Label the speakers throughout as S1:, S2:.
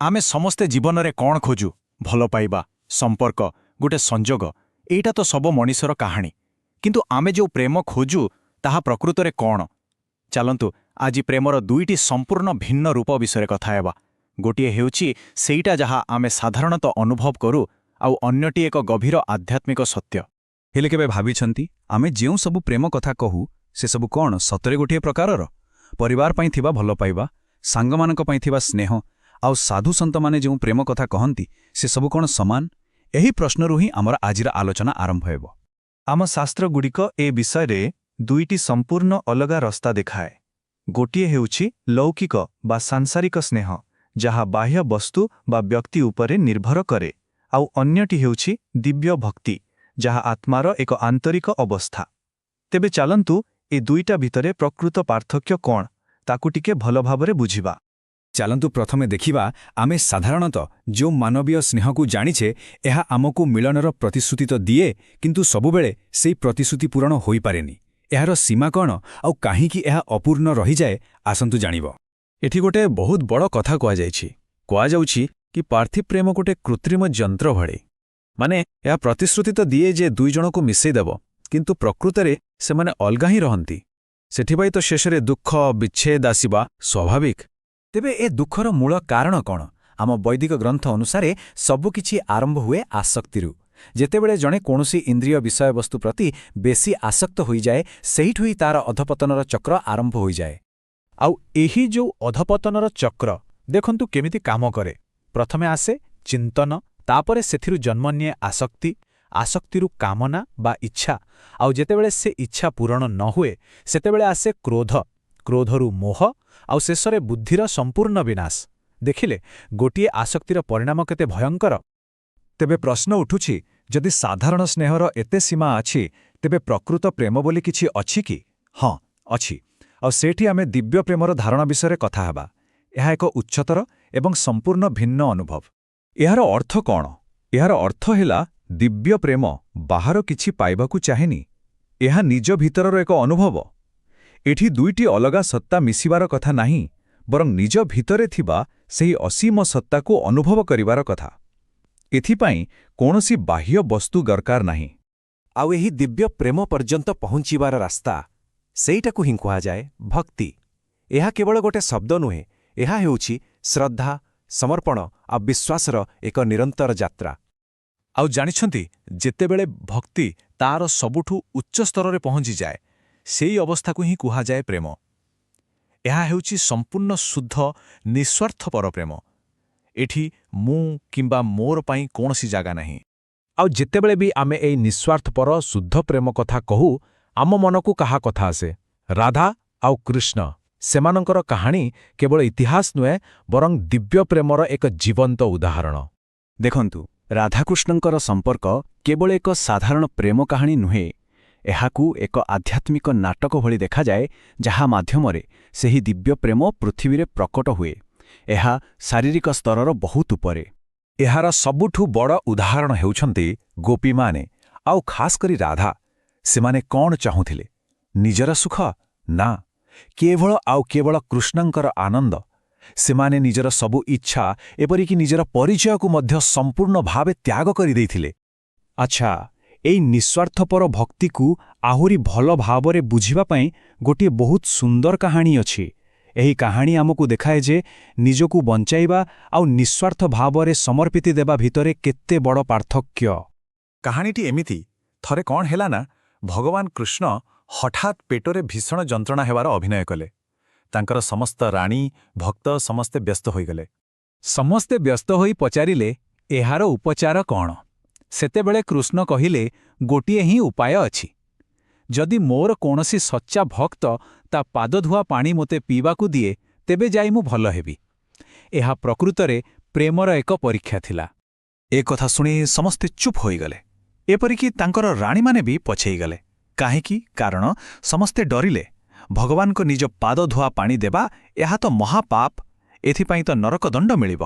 S1: ଆମେ ସମସ୍ତେ ଜୀବନରେ କ'ଣ ଖୋଜୁ? ଭଲ ପାଇବା, ସମ୍ପର୍କ, ଗୋଟେ ସଂଯୋଗ। ଏଇଟା ତ ସବୁ ମଣିଷର କାହାଣୀ। କିନ୍ତୁ ଆମେ ଯେଉଁ ପ୍ରେମ ଖୋଜୁ, ତାହା ପ୍ରକୃତରେ କ'ଣ? ଚାଲନ୍ତୁ, ଆଜି ପ୍ରେମର ଦୁଇଟି ସମ୍ପୂର୍ଣ୍ଣ ଭିନ୍ନ ରୂପ ବିଷୟରେ କଥା ହେବା। ଗୋଟିଏ ହେଉଛି ସେଇଟା ଯାହା ଆମେ ସାଧାରଣତଃ ଅନୁଭବ କରୁ, ଆଉ ଅନ୍ୟଟି ଏକ ଗଭୀର ଆଧ୍ୟାତ୍ମିକ ସତ୍ୟ।
S2: ହେଲେ କେବେ ଭାବିଛନ୍ତି, ଆମେ ଯେଉଁ ସବୁ ପ୍ରେମ କଥା କହୁ, ସେସବୁ କ'ଣ ସତରେ ଗୋଟିଏ ପ୍ରକାରର? ପରିବାର ପାଇଁ ଥିବା ଭଲ ପାଇବା, ସାଙ୍ଗମାନଙ୍କ ପାଇଁ ଥିବା ସ୍ନେହ ଆଉ ସାଧୁ ସନ୍ଥମାନେ ଯେଉଁ ପ୍ରେମ କଥା କହନ୍ତି, ସେସବୁ କ'ଣ ସମାନ? ଏହି ପ୍ରଶ୍ନରୁ ହିଁ ଆମର ଆଜିର ଆଲୋଚନା ଆରମ୍ଭ ହେବ।
S3: ଆମ ଶାସ୍ତ୍ରଗୁଡ଼ିକ ଏ ବିଷୟରେ ଦୁଇଟି ସମ୍ପୂର୍ଣ୍ଣ ଅଲଗା ରାସ୍ତା ଦେଖାଏ। ଗୋଟିଏ ହେଉଛି ଲୌକିକ ବା ସାଂସାରିକ ସ୍ନେହ, ଯାହା ବାହ୍ୟ ବସ୍ତୁ ବା ବ୍ୟକ୍ତି ଉପରେ ନିର୍ଭର କରେ, ଆଉ ଅନ୍ୟଟି ହେଉଛି ଦିବ୍ୟ ଭକ୍ତି, ଯାହା ଆତ୍ମାର ଏକ ଆନ୍ତରିକ ଅବସ୍ଥା। ତେବେ ଚାଲନ୍ତୁ, ଏ ଦୁଇଟା ଭିତରେ ପ୍ରକୃତ ପାର୍ଥକ୍ୟ କ'ଣ, ତାକୁ ଟିକେ ଭଲ ଭାବରେ ବୁଝିବା।
S2: ଚାଲନ୍ତୁ, ପ୍ରଥମେ ଦେଖିବା, ଆମେ ସାଧାରଣତଃ ଯେଉଁ ମାନବୀୟ ସ୍ନେହକୁ ଜାଣିଛେ, ଏହା ଆମକୁ ମିଳନର ପ୍ରତିଶ୍ରୁତି ତ ଦିଏ, କିନ୍ତୁ ସବୁବେଳେ ସେଇ ପ୍ରତିଶ୍ରୁତି ପୂରଣ ହୋଇପାରେନି। ଏହାର ସୀମା କ'ଣ ଆଉ କାହିଁକି ଏହା ଅପୂର୍ଣ୍ଣ ରହିଯାଏ, ଆସନ୍ତୁ ଜାଣିବା। ଏଠି ଗୋଟେ ବହୁତ ବଡ଼ କଥା କୁହାଯାଇଛି। କୁହାଯାଉଛି କି ପାର୍ଥିବ ପ୍ରେମ ଗୋଟେ କୃତ୍ରିମ ଯନ୍ତ୍ର ଭଳି। ମାନେ ଏହା ପ୍ରତିଶ୍ରୁତି ତ ଦିଏ ଯେ ଦୁଇ ଜଣକୁ ମିଶେଇଦେବ, କିନ୍ତୁ ପ୍ରକୃତରେ ସେମାନେ ଅଲଗା ହିଁ ରହନ୍ତି। ସେଥିପାଇଁ ତ ଶେଷରେ ଦୁଃଖ, ବିଚ୍ଛେଦ ଆସିବା ସ୍ୱାଭାବିକ।
S1: ତେବେ ଏ ଦୁଃଖର ମୂଳ କାରଣ କ'ଣ? ଆମ ବୈଦିକ ଗ୍ରନ୍ଥ ଅନୁସାରେ ସବୁକିଛି ଆରମ୍ଭ ହୁଏ ଆସକ୍ତିରୁ। ଯେତେବେଳେ ଜଣେ କୌଣସି ଇନ୍ଦ୍ରିୟ ବିଷୟବସ୍ତୁ ପ୍ରତି ବେଶୀ ଆସକ୍ତ ହୋଇଯାଏ, ସେଇଠୁ ହିଁ ତାର ଅଧପତନର ଚକ୍ର ଆରମ୍ଭ ହୋଇଯାଏ। ଆଉ ଏହି ଯେଉଁ ଅଧପତନର ଚକ୍ର, ଦେଖନ୍ତୁ କେମିତି କାମ କରେ। ପ୍ରଥମେ ଆସେ ଚିନ୍ତନ, ତାପରେ ସେଥିରୁ ଜନ୍ମ ନିଏ ଆସକ୍ତି, ଆସକ୍ତିରୁ କାମନା ବା ଇଚ୍ଛା, ଆଉ ଯେତେବେଳେ ସେ ଇଚ୍ଛା ପୂରଣ ନ ହୁଏ, ସେତେବେଳେ ଆସେ କ୍ରୋଧ, କ୍ରୋଧରୁ ମୋହ, ଆଉ ଶେଷରେ ବୁଦ୍ଧିର ସମ୍ପୂର୍ଣ୍ଣ ବିନାଶ। ଦେଖିଲେ, ଗୋଟିଏ ଆସକ୍ତିର ପରିଣାମ କେତେ ଭୟଙ୍କର?
S3: ତେବେ ପ୍ରଶ୍ନ ଉଠୁଛି, ଯଦି ସାଧାରଣ ସ୍ନେହର ଏତେ ସୀମା ଅଛି, ତେବେ ପ୍ରକୃତ ପ୍ରେମ ବୋଲି କିଛି ଅଛି କି? ହଁ, ଅଛି। ଆଉ ସେଇଠି ଆମେ ଦିବ୍ୟ ପ୍ରେମର ଧାରଣା ବିଷୟରେ କଥା ହେବା। ଏହା ଏକ ଉଚ୍ଚତର ଏବଂ ସମ୍ପୂର୍ଣ୍ଣ ଭିନ୍ନ ଅନୁଭବ। ଏହାର ଅର୍ଥ କ'ଣ? ଏହାର ଅର୍ଥ ହେଲା, ଦିବ୍ୟ ପ୍ରେମ ବାହାର କିଛି ପାଇବାକୁ ଚାହେଁନି। ଏହା ନିଜ ଭିତରର ଏକ ଅନୁଭବ। ଏଠି ଦୁଇଟି ଅଲଗା ସତ୍ତା ମିଶିବାର କଥା ନାହିଁ, ବରଂ ନିଜ ଭିତରେ ଥିବା ସେହି ଅସୀମ ସତ୍ତାକୁ ଅନୁଭବ କରିବାର କଥା। ଏଥିପାଇଁ କୌଣସି ବାହ୍ୟ ବସ୍ତୁ ଦରକାର ନାହିଁ।
S4: ଆଉ ଏହି ଦିବ୍ୟ ପ୍ରେମ ପର୍ଯ୍ୟନ୍ତ ପହଞ୍ଚିବାର ରାସ୍ତା, ସେଇଟାକୁ ହିଁ କୁହାଯାଏ ଭକ୍ତି। ଏହା କେବଳ ଗୋଟେ ଶବ୍ଦ ନୁହେଁ, ଏହା ହେଉଛି ଶ୍ରଦ୍ଧା, ସମର୍ପଣ ଆଉ ବିଶ୍ୱାସର ଏକ ନିରନ୍ତର ଯାତ୍ରା।
S1: ଆଉ ଜାଣିଛନ୍ତି, ଯେତେବେଳେ ଭକ୍ତି ତାର ସବୁଠୁ ଉଚ୍ଚ ସ୍ତରରେ ପହଞ୍ଚିଯାଏ, ସେଇ ଅବସ୍ଥାକୁ ହିଁ କୁହାଯାଏ ପ୍ରେମ। ଏହା ହେଉଛି ସମ୍ପୂର୍ଣ୍ଣ ଶୁଦ୍ଧ, ନିଃସ୍ୱାର୍ଥପର ପ୍ରେମ। ଏଠି ମୁଁ କିମ୍ବା ମୋର ପାଇଁ କୌଣସି ଜାଗା ନାହିଁ।
S5: ଆଉ ଯେତେବେଳେ ବି ଆମେ ଏଇ ନିଃସ୍ୱାର୍ଥପର ଶୁଦ୍ଧ ପ୍ରେମ କଥା କହୁ, ଆମ ମନକୁ କାହା କଥା ଆସେ? ରାଧା ଆଉ କୃଷ୍ଣ। ସେମାନଙ୍କର କାହାଣୀ କେବଳ ଇତିହାସ ନୁହେଁ, ବରଂ ଦିବ୍ୟ ପ୍ରେମର ଏକ ଜୀବନ୍ତ ଉଦାହରଣ।
S2: ଦେଖନ୍ତୁ, ରାଧାକୃଷ୍ଣଙ୍କର ସମ୍ପର୍କ କେବଳ ଏକ ସାଧାରଣ ପ୍ରେମ କାହାଣୀ ନୁହେଁ। ଏହାକୁ ଏକ ଆଧ୍ୟାତ୍ମିକ ନାଟକ ଭଳି ଦେଖାଯାଏ, ଯାହା ମାଧ୍ୟମରେ ସେହି ଦିବ୍ୟ ପ୍ରେମ ପୃଥିବୀରେ ପ୍ରକଟ ହୁଏ। ଏହା ଶାରୀରିକ ସ୍ତରର ବହୁତ ଉପରେ। ଏହାର ସବୁଠୁ ବଡ଼ ଉଦାହରଣ ହେଉଛନ୍ତି ଗୋପୀମାନେ, ଆଉ ଖାସ୍ କରି ରାଧା। ସେମାନେ କ'ଣ ଚାହୁଁଥିଲେ? ନିଜର ସୁଖ? ନା, କେବଳ ଆଉ କେବଳ କୃଷ୍ଣଙ୍କର ଆନନ୍ଦ। ସେମାନେ ନିଜର ସବୁ ଇଚ୍ଛା, ଏପରିକି ନିଜର ପରିଚୟକୁ ମଧ୍ୟ ସମ୍ପୂର୍ଣ୍ଣ ଭାବେ ତ୍ୟାଗ କରିଦେଇଥିଲେ।
S5: ଆଚ୍ଛା, ଏଇ ନିଃସ୍ୱାର୍ଥପର ଭକ୍ତିକୁ ଆହୁରି ଭଲ ଭାବରେ ବୁଝିବା ପାଇଁ ଗୋଟିଏ ବହୁତ ସୁନ୍ଦର କାହାଣୀ ଅଛି। ଏହି କାହାଣୀ ଆମକୁ ଦେଖାଏ ଯେ ନିଜକୁ ବଞ୍ଚାଇବା ଆଉ ନିଃସ୍ୱାର୍ଥ ଭାବରେ ସମର୍ପିତ ଦେବା ଭିତରେ କେତେ ବଡ଼ ପାର୍ଥକ୍ୟ।
S1: କାହାଣୀଟି ଏମିତି। ଥରେ କ'ଣ ହେଲା ନା, ଭଗବାନ କୃଷ୍ଣ ହଠାତ୍ ପେଟରେ ଭୀଷଣ ଯନ୍ତ୍ରଣା ହେବାର ଅଭିନୟ କଲେ। ତାଙ୍କର ସମସ୍ତ ରାଣୀ, ଭକ୍ତ ସମସ୍ତେ ବ୍ୟସ୍ତ ହୋଇଗଲେ।
S2: ସମସ୍ତେ ବ୍ୟସ୍ତ ହୋଇ ପଚାରିଲେ, ଏହାର ଉପଚାର କ'ଣ? ସେତେବେଳେ କୃଷ୍ଣ କହିଲେ, ଗୋଟିଏ ହିଁ ଉପାୟ ଅଛି। ଯଦି ମୋର କୌଣସି ସଚ୍ଚା ଭକ୍ତ ତା ପାଦଧୁଆ ପାଣି ମୋତେ ପିଇବାକୁ ଦିଏ, ତେବେ ଯାଇ ମୁଁ ଭଲ ହେବି। ଏହା ପ୍ରକୃତରେ ପ୍ରେମର ଏକ ପରୀକ୍ଷା ଥିଲା।
S1: ଏ କଥା ଶୁଣି ସମସ୍ତେ ଚୁପ୍ ହୋଇଗଲେ। ଏପରିକି ତାଙ୍କର ରାଣୀମାନେ ବି ପଛେଇଗଲେ। କାହିଁକି? କାରଣ ସମସ୍ତେ ଡରିଲେ। ଭଗବାନଙ୍କ ନିଜ ପାଦ ଧୁଆ ପାଣି ଦେବା, ଏହା ତ ମହାପାପ। ଏଥିପାଇଁ ତ ନରକଦଣ୍ଡ ମିଳିବ।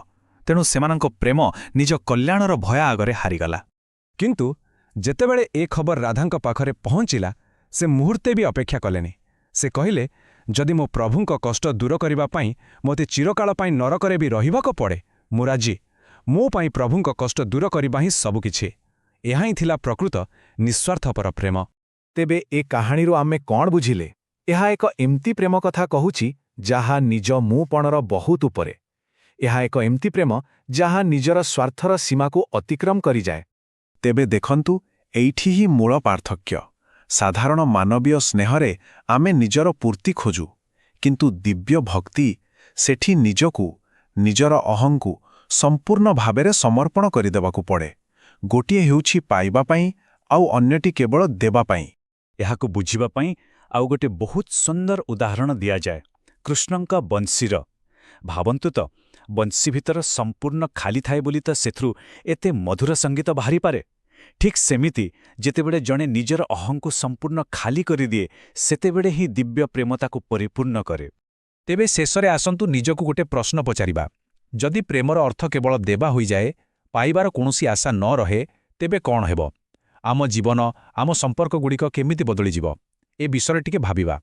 S1: ତେଣୁ ସେମାନଙ୍କ ପ୍ରେମ ନିଜ କଲ୍ୟାଣର ଭୟ ଆଗରେ ହାରିଗଲା।
S5: କିନ୍ତୁ ଯେତେବେଳେ ଏ ଖବର ରାଧାଙ୍କ ପାଖରେ ପହଞ୍ଚିଲା, ସେ ମୁହୂର୍ତ୍ତେ ବି ଅପେକ୍ଷା କଲେନି। ସେ କହିଲେ, ଯଦି ମୋ ପ୍ରଭୁଙ୍କ କଷ୍ଟ ଦୂର କରିବା ପାଇଁ ମୋତେ ଚିରକାଳ ପାଇଁ ନରକରେ ବି ରହିବାକୁ ପଡ଼େ,
S3: ମୁଁ ରାଜି। ମୋ ପାଇଁ ପ୍ରଭୁଙ୍କ କଷ୍ଟ ଦୂର କରିବା ହିଁ ସବୁକିଛି। ଏହା ହିଁ ଥିଲା ପ୍ରକୃତ ନିଃସ୍ୱାର୍ଥପର ପ୍ରେମ।
S6: ତେବେ ଏ କାହାଣୀରୁ ଆମେ କ'ଣ ବୁଝିଲେ? ଏହା ଏକ ଏମିତି ପ୍ରେମ କଥା କହୁଛି ଯାହା ନିଜ ମୁଁପଣର ବହୁତ ଉପରେ। ଏହା ଏକ ଏମିତି ପ୍ରେମ ଯାହା ନିଜର ସ୍ୱାର୍ଥର ସୀମାକୁ ଅତିକ୍ରମ କରିଯାଏ।
S7: ତେବେ ଦେଖନ୍ତୁ, ଏଇଠି ହିଁ ମୂଳ ପାର୍ଥକ୍ୟ। ସାଧାରଣ ମାନବୀୟ ସ୍ନେହରେ ଆମେ ନିଜର ପୂର୍ତ୍ତି ଖୋଜୁ, କିନ୍ତୁ ଦିବ୍ୟ ଭକ୍ତି, ସେଠି ନିଜକୁ, ନିଜର ଅହଂକୁ ସମ୍ପୂର୍ଣ୍ଣ ଭାବରେ ସମର୍ପଣ କରିଦେବାକୁ ପଡ଼େ। ଗୋଟିଏ ହେଉଛି ପାଇବା ପାଇଁ, ଆଉ ଅନ୍ୟଟି କେବଳ ଦେବା ପାଇଁ।
S5: ଏହାକୁ ବୁଝିବା ପାଇଁ ଆଉ ଗୋଟେ ବହୁତ ସୁନ୍ଦର ଉଦାହରଣ ଦିଆଯାଏ, କୃଷ୍ଣଙ୍କ ବଂଶୀର। ଭାବନ୍ତୁ ତ, ବଂଶୀ ଭିତର ସମ୍ପୂର୍ଣ୍ଣ ଖାଲି ଥାଏ ବୋଲି ତ ସେଥିରୁ ଏତେ ମଧୁର ସଙ୍ଗୀତ ବାହାରିପାରେ। ଠିକ୍ ସେମିତି ଯେତେବେଳେ ଜଣେ ନିଜର ଅହଂକୁ ସମ୍ପୂର୍ଣ୍ଣ ଖାଲି କରିଦିଏ, ସେତେବେଳେ ହିଁ ଦିବ୍ୟ ପ୍ରେମ ତାକୁ ପରିପୂର୍ଣ୍ଣ କରେ।
S3: ତେବେ ଶେଷରେ ଆସନ୍ତୁ ନିଜକୁ ଗୋଟେ ପ୍ରଶ୍ନ ପଚାରିବା। ଯଦି ପ୍ରେମର ଅର୍ଥ କେବଳ ଦେବା ହୋଇଯାଏ, ପାଇବାର କୌଣସି ଆଶା ନ ରହେ, ତେବେ କ'ଣ ହେବ? ଆମ ଜୀବନ, ଆମ ସମ୍ପର୍କଗୁଡ଼ିକ କେମିତି ବଦଳିଯିବ? ଏ ବିଷୟରେ ଟିକେ ଭାବିବା।